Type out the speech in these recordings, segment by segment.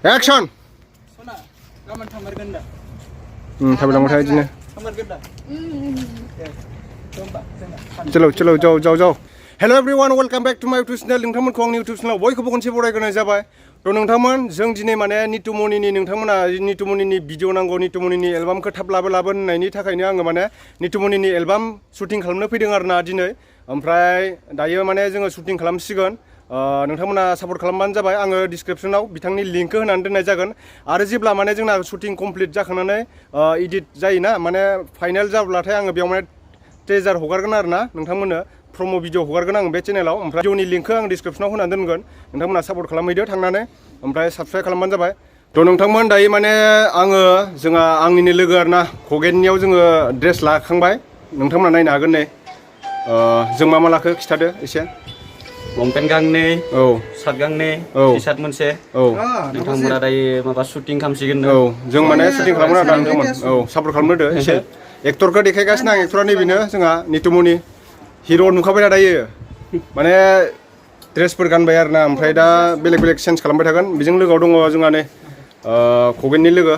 Action. Sona, gaman tamarkan dah. Tamarkan aja nih. Tamarkan dah. Chalo, jauh. Hello everyone, welcome back to my YouTube channel. नोंथांमोनखौ आंनि YouTube channel बयखौबो खनसे बरायग्रोनाय जाबाय। थ' नोंथांमोन जों दिनै माने नितुमनिनि नोंथांमोना नितुमनिनि भिडिअ नांगौ नितुमनिनि एलबामखौ थाब लाबो होननायनि थाखायनो आङो माने नितुमनिनि एलबाम शुटिं खालामनो फैदों आरोना दिनै। ओमफ्राय दायो माने जोङो शुटिं खालामसिगोन। नोंथांमोना सापर्ट खालामबानो जाबाय। आङो डिसक्रिपसनाव बिथांनि लिंकखौ होनानै दोननाय जागोन। आरो जेब्ला माने जोंना शुटिं कमप्लिट जाखांनानै एडिट जायोना माने फाइनाल जाब्लाथाय आङो बेयाव माने ट्रेजार हगारगोन आरोना नोंथांमोननो प्रम' भिडिअ हगारगोन आं बे चेनेलाव। ओमफ्राय भिडिअनि लिंकखौ आं डिसक्रिपसनाव होनानै दोनगोन। नोंथांमोना सापर्ट खालामहैदो थांनानै ओमफ्राय साबस्क्राइब खालामबानो जाबाय। थ' नोंथांमोन दायो माने जोंहा आंनिनो लोगो आरोना खगेननियाव जोङो ड्रेस लाखांबाय। नोंथांमोना नायनो हागोन नै। जों मा लाखो खिथादो एसे। लंपेन्ट गांनै, सार्ट गांनै, टि-सार्ट मोनसे। नोंथांमोना दायो माबा शुटिं खालामसिगोन। जों माने शुटिं खालामगोन आरो नोंथांमोन। सापर्ट खालामदो एसे। एक्टरखौ देखायगासिनो आं। एक्टरा नैबेनो जोंहा नितुमनि हिर' नुखाबाय दायो माने ड्रेसफोर गानबाय आरोना। ओमफ्राय दा बेलेग चेन्ज खालामबाय थागोन। बेजों लोगोआव दङ जोंहा नै खगेननि लोगो।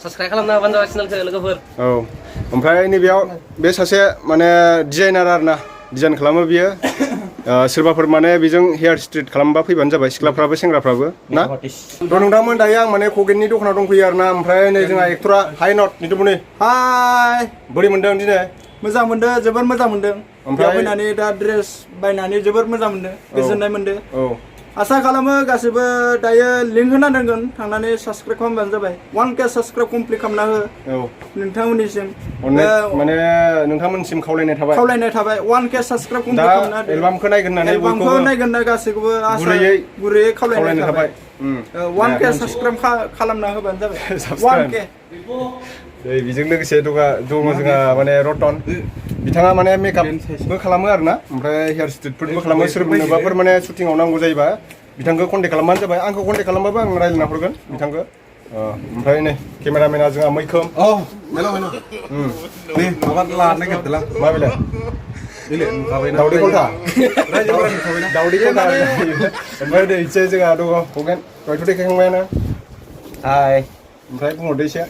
साबस्क्राइब खालामना होबानो जाबाय चेनेलखौ लोगोफोर। ओमफ्राय नैबेयाव बे सासे माने डिजाइनार आरोना डिजाइन खालामो बियो। सोरबाफोर माने बेजों हेयार स्ट्रेट खालामबा फैबानो जाबाय सिख्लाफ्राबो सेंग्राफ्राबो ना। थ' नोंथांमोन दायो आं माने खगेननि दखानाव दंफैयो आरोना। ओमफ्राय नै जोंहा एक्टरा हाय नट नितुमनि। हाय। बोरै मोनदों दिनै? मोजां मोनदों, जोबोर मोजां मोनदों। ओमफ्राय फैनानै दा ड्रेस बायनानै जोबोर मोजां मोनदों, गोजोननाय मोनदं। आसा खालामो गासिबो दायो लिंक होना दोनगोन थांनानै साबस्क्राइब खालामबानो जाबाय। 1K साबस्क्राइब कमप्लिट खालामना हो नोंथांमोननिसिम। माने नोंथांमोनसिम खावलायनाय थाबाय 1K साबस्क्राइब कमप्लिट खालामना हो। एलबामखौ नायगोन होननानै एलबामखौ नायगोन ना गासैखौबो गुरैयै खावलायनाय थाबाय। 1K साबस्क्राइब खालामना होबानो जाबाय। 1K। बेजों लोगोसे दङ जोंहा माने रतन। बिथाङा माने मेकआपबो खालामो आरोना। ओमफ्राय हेयार स्ट्रेटफोरबो खालामो। सोरनोबाफोर माने शुटिंआव नांगौ जायोबा बिथांखौ कन्टेक्ट खालामबानो जाबाय। आंखौ कन्टेक्ट खालामबाबो आं रायज्लायना हरगोन बिथांखौ। ओमफ्राय नै केमेरामेना जोंहा मैखोम। नै माबा लानो नागिरदोंलां। मा बेलाय? दावदै खलथा। दावदै खलथा। ओमफ्राय नै इसे जोंहा दङ खगेन। दहायथ' देखायखांबायानो। हाय। ओमफ्राय बुंहरदो एसे।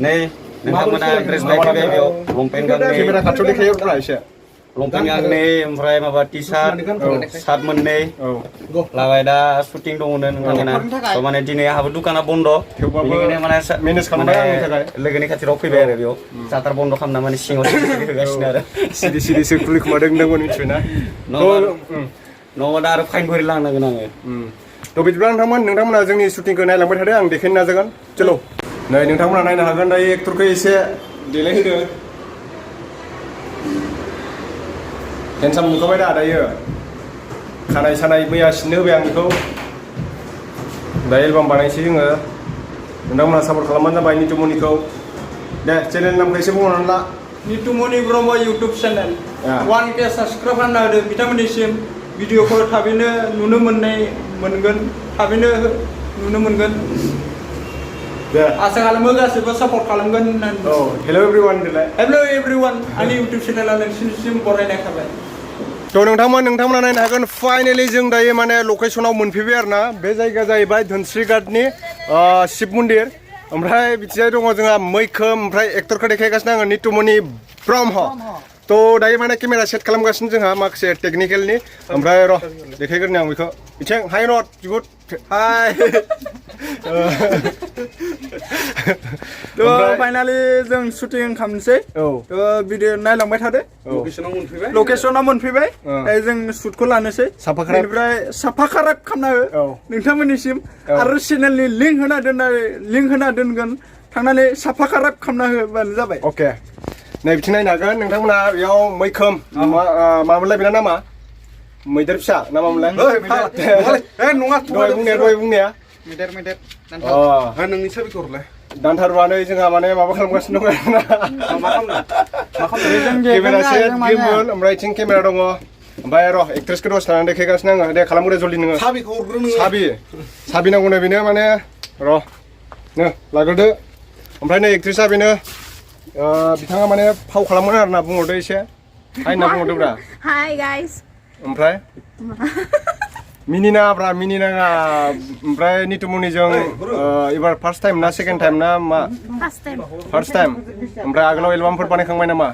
नै नोंथांमोना ड्रेस बायफैबाय बेयाव लंपेन्ट गांनै। केमेरा खाथियाव देखायहरब्रा एसे। लंपेन्ट गांनै ओमफ्राय माबा टि-सार्ट, सार्ट मोननै लाबाय। दा शुटिं दङनो नोंथांमोना। माने दिनै आंहाबो दुकाना बन्द'। बेनिखायनो माने मेनेज खालामबाय आंनि थाखाय। लोगोनि खाथियाव फैबाय आरो बेयाव साटार बन्द' खालामना माने सिङाव होगासिनो आरो। सिरि खुलिखुमादों होनदोंमोन मिथिबायना। नङाबा दा आरो फाइन भरि लांनांगोन आङो। थ' बिदिब्ला नोंथांमोना जोंनि शुटिंखौ नायलांबाय थादो। आं देखायनो नाजागोन। चलो नै नोंथांमोना नायनो हागोन दायो एक्टरखौ एसे देलायहोदो। हेन्डसाम नुखाबाय दा दायो। खानाय सानाय मैया सिननो होबाय आं बेखौ। दा एलबाम बानायसै जोङो। नोंथांमोना सापर्ट खालामबानो जाबाय नितुमनिखौ। दे चेनेल नामखौ एसे बुंहरनानै ला। Nitumoni Brahma YouTube channel. 1K subscribe खालामना होदो बिथांमोननिसिम। भिडिअखौ थाबैनो नुनो मोनगोन। थाबैनो नुनो मोनगोन। आसा खालामो गासिबो सापर्ट खालामगोन होननानै। हेल' एभ्रिवान होनदोलाय। हेल' एभ्रिवान। आंनि इउटुब चेनेला नोंसिनिसिम बरायनाय थाबाय। थ' नोंथांमोना नायनो हागोन। फाइनेलि जों दायो माने लकेसनाव मोनफैबाय आरोना। बे जायगाया जाहैबाय धोनस्रिघाटनि शिब मन्दिर। ओमफ्राय बिथिंजाय दङ जोंहा मैखोम। ओमफ्राय एक्टरखौ देखायगासिनो आङो नितुमनि ब्रह्म। थ' दायो माने केमेरा सेट खालामगासिनो जोंहा माखासे टेकनिकेलनि। ओमफ्राय र' देखायग्रोनि आं बेखौ। बिथिं हाय नट गुड हाय। फाइनालि जों शुटिं खालामनोसै। भिडिअ नायलांबाय थादो। लकेसनाव मोनफैबाय। जों शुटखौ लानोसै। बेनिफ्राय साफा खाराब खालामना हो नोंथांमोननिसिम। आरो चेनेलनि लिंक होना दोनगोन थांनानै साफा खाराब खालामना होबानो जाबाय। अके नै बिथिं नायनो हागोन नोंथांमोना बेयाव मैखोम मामोनलाय बेना नामा? मैदेर फिसा ना मामोनलाय? नङा दहाय बुंनाया मैदेर नोंनि साबिखौ हरलाय। दानथारुआनो जोंहा माने माबा खालामगासिनो दं आरोना। केमेरा सेट गिम्बल ओमफ्राय इथिं केमेरा दङ। ओमफ्राय र' एक्ट्रेसखौ दसे थानानै देखायगासिनो आङो। दे खालामग्रो जल्दि नोङो। साबिखौ हरग्रो नोङो। साबि नांगौनो बेनो माने र' नो लाग्रोदो। ओमफ्राय नै एक्ट्रेसआ बेनो बिथाङा माने फाव खालामगोन आरोना। बुंहरदो एसे हाय होनना बुंहरदोब्रा। Hi guys. ओमफ्राय मिनिनाङाब्रा मिनिनाङा ओमफ्राय नितुमनिजों एबार फार्स्ट टाइम ना सेकेन्ड टाइम ना मा फार्स्ट टाइम ओमफ्राय आगोलाव एलबामफोर बानायखांबाय नामा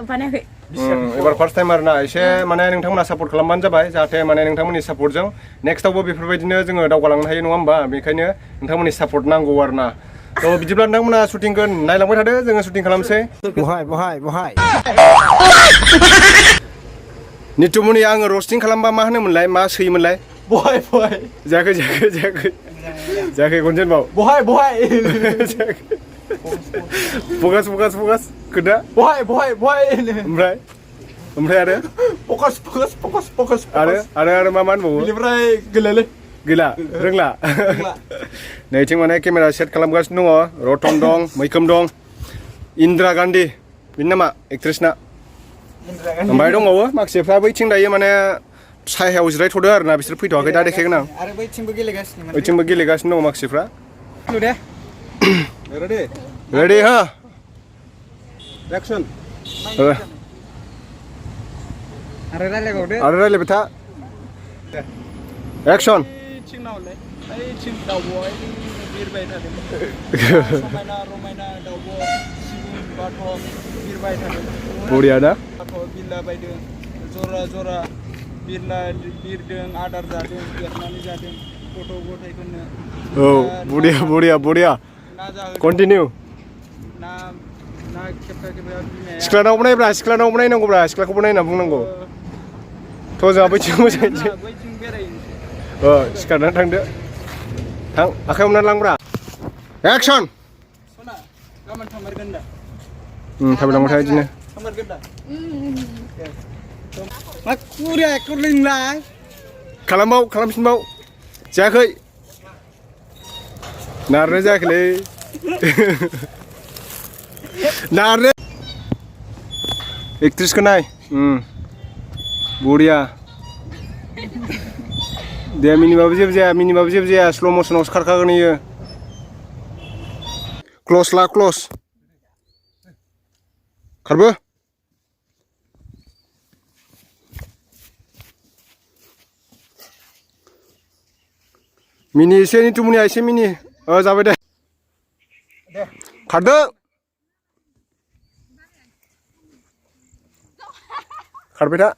बानायाखै एबार फार्स्ट टाइम आरोना एसे माने नोंथांमोना सापर्ट खालामबानो जाबाय जाहाथे माने नोंथांमोननि सापर्टजों नेक्स्टआवबो बेफोरबायदिनो जोङो दावगालांनो हायो नङा होमबा बेनिखायनो नोंथांमोननि सापर्ट नांगौ आरोना थ' बिदिब्ला नोंथांमोना शुटिंखौ नायलांबाय थादो जोङो शुटिं खालामसै बहाय नितुमनि आङो रस्टिं खालामबा मा होनोमोनलाय मा सोयोमोनलाय बहाय जायाखै खनसेन बाव बहाय फकास खोदा बहाय ओमफ्राय आरो फकास आरो मा होनबावो बेनिफ्राय गैला रोंला नैथिं माने केमेरा सेट खालामगासिनो दङ रतन दं मैखोम दं इन्दिरा गान्धी बेनि नामा एक्ट्रेसना ओमफ्राय दंबावो माखासेफ्रा बैथिं दायो माने सायायाव जिरायथ'दो आरोना बिसोर फैथ'वाखै दा देखायगोन आं आरो बैथिंबो गेलेगासिनो दङ माखासेफ्रा दे रेडि हा एक्सन आरो रायलायबावदो आरो रायलायबाय था एक्सन थिं दाउब'आ बिरबाय थादों समायना रमायना दाउब' सिगुन बाथ' बिरबाय थादों बरिया ना बाथ' बिरला बायदों जरा बिरदों आदार जादों देरनानै जादों गथ' गथायफोरनो औ बरिया ना जाहोदों कन्टिनिउ ना खेबथा बिमाया सिख्लानावबो नायनांगौब्रा सिख्लाखौबो नायना बुंनांगौ थ' जोंहा बैथिं मोजाङै बैथिं बेरायनोसै सिखारनानै थांदो थां आखाइ हमनानै लांब्रा एक्सन सना गाबोन थांमारगोन दा थाबायलांबाय था बिदिनो थांमारगोन दा मा कुरिया एक्टर नोंलाय खालामफिनबाव जायाखै नारनाय जायाखैलै नारनो एक्ट्रेसखौ नाय बरिया दे मिनिबाबो जेबो जाया स्ल' मसनावसो खारखागोन इयो क्लस खारबो मिनि एसे नितुमनिया एसे मिनि जाबाय दे खारदो खारबाय था